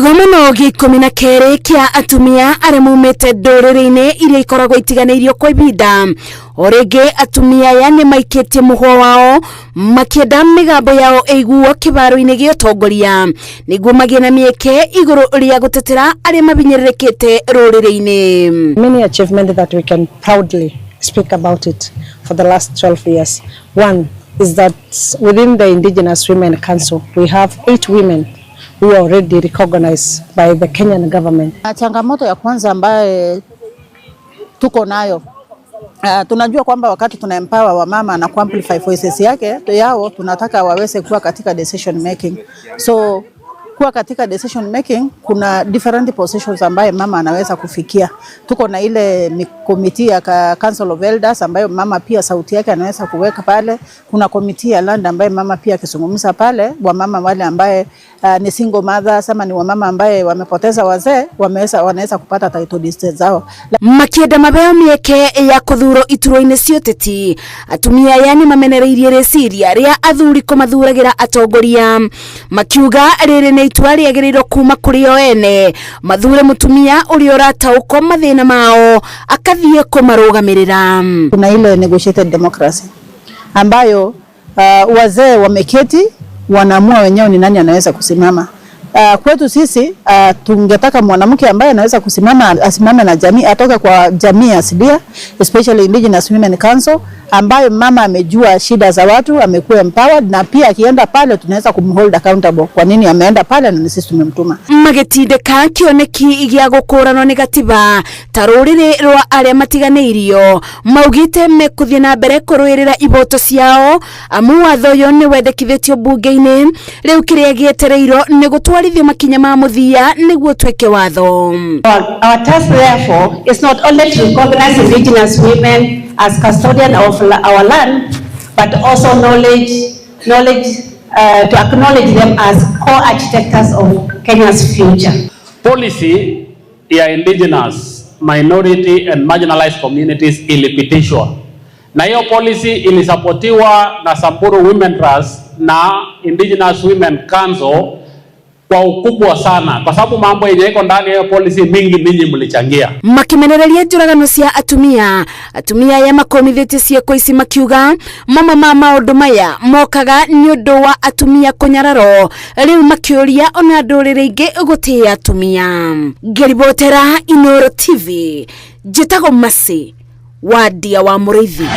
Kĩgomano gĩa 12 kĩa atumia arĩa maumĩte ndũrĩrĩ-inĩ iria ikoragwo itiganĩirio kwa ihinda. O rĩngĩ atumia aya nĩ maikĩtie mũhwa wao makĩenda mĩgambo yao ĩiguo kĩbaro-inĩ gĩa ũtongoria nĩguo magĩe na mĩeke igũrũ rĩa gũtetera arĩa mabinyĩrĩrĩkĩte rũrĩrĩ-inĩ. Many achievements that we can proudly speak about it for the last 12 years. One is that within the Indigenous Women Council, we have 8 women who are already recognized by the Kenyan government. Changamoto ya kwanza ambaye tuko nayo, tunajua kwamba wakati tuna empower wamama na kuamplify voices yake yao, tunataka waweze kuwa katika decision making. So kuwa katika decision making kuna different positions ambaye mama anaweza kufikia. Tuko na ile committee ya Council of Elders ambayo mama pia sauti yake anaweza kuweka pale. Kuna committee ya land ambaye mama pia akizungumza pale, wamama wale ambaye ni single mothers ama ni wamama ambaye wamepoteza wazee wanaweza kupata title deeds zao. Makienda mabeo mieke ya kuthuro iturwa-inĩ cia ũteti, atumia aya nĩ mamenereirie rĩciria rĩa athuri kũmathuragĩra atongoria, makiuga rĩrĩ nĩ itua rĩagĩrĩirwo kuma kũrĩ o ene mathure mũtumia ũrĩa ũrataũkwo mathĩna mao akathiĩ kũmarũgamĩrĩra. Kuna ile negotiated democracy ambayo wazee wameketi wanaamua wenyewe ni nani anaweza kusimama. Kwetu sisi tungetaka mwanamke ambaye anaweza kusimama asimame na jamii, atoke kwa jamii asilia, especially Indigenous Women Council, ambayo mama amejua shida za watu, amekuwa empowered, na pia akienda pale tunaweza kumhold accountable kwa nini ameenda pale na sisi tumemtuma. Magĩtindĩka kĩoneki gĩa gũkũranwo nĩ gatiba ta rũrĩrĩ rwa arĩa matiganĩirio, maugĩte mekũthiĩ na mbere kũrũĩrĩra iboto ciao amu watho ũyũ nĩ wendekithĩtio mbunge-inĩ. Rĩu kĩrĩa gĩetereirwo nĩ gũtwarithio makinya ma mũthia nĩguo tuĩke watho. Our task, therefore, is not only to recognize indigenous women as custodian of our land, but also to acknowledge them as co-architects of Kenya's future. Policy ya indigenous, minority and marginalized communities ilipitishwa, na hiyo policy ilisapotiwa na Samburu Women Trust na Indigenous Women Council kwa ukubwa sana, kwa sababu mambo yenye iko ndani ya hiyo policy mingi ninyi mlichangia. Makimenereria njũragano cia atumia, atumia aya makomithĩtie ciĩko ici makiuga mamwe ma maũndũ maya mokaga nĩ ũndũ wa atumia kũnyararwo, rĩu makĩũria ona ndũrĩrĩ ingĩ gũtĩĩa atumia. Ngĩribotera Inooro TV, njĩtagwo Mercy Wandia wa Mũrĩithi.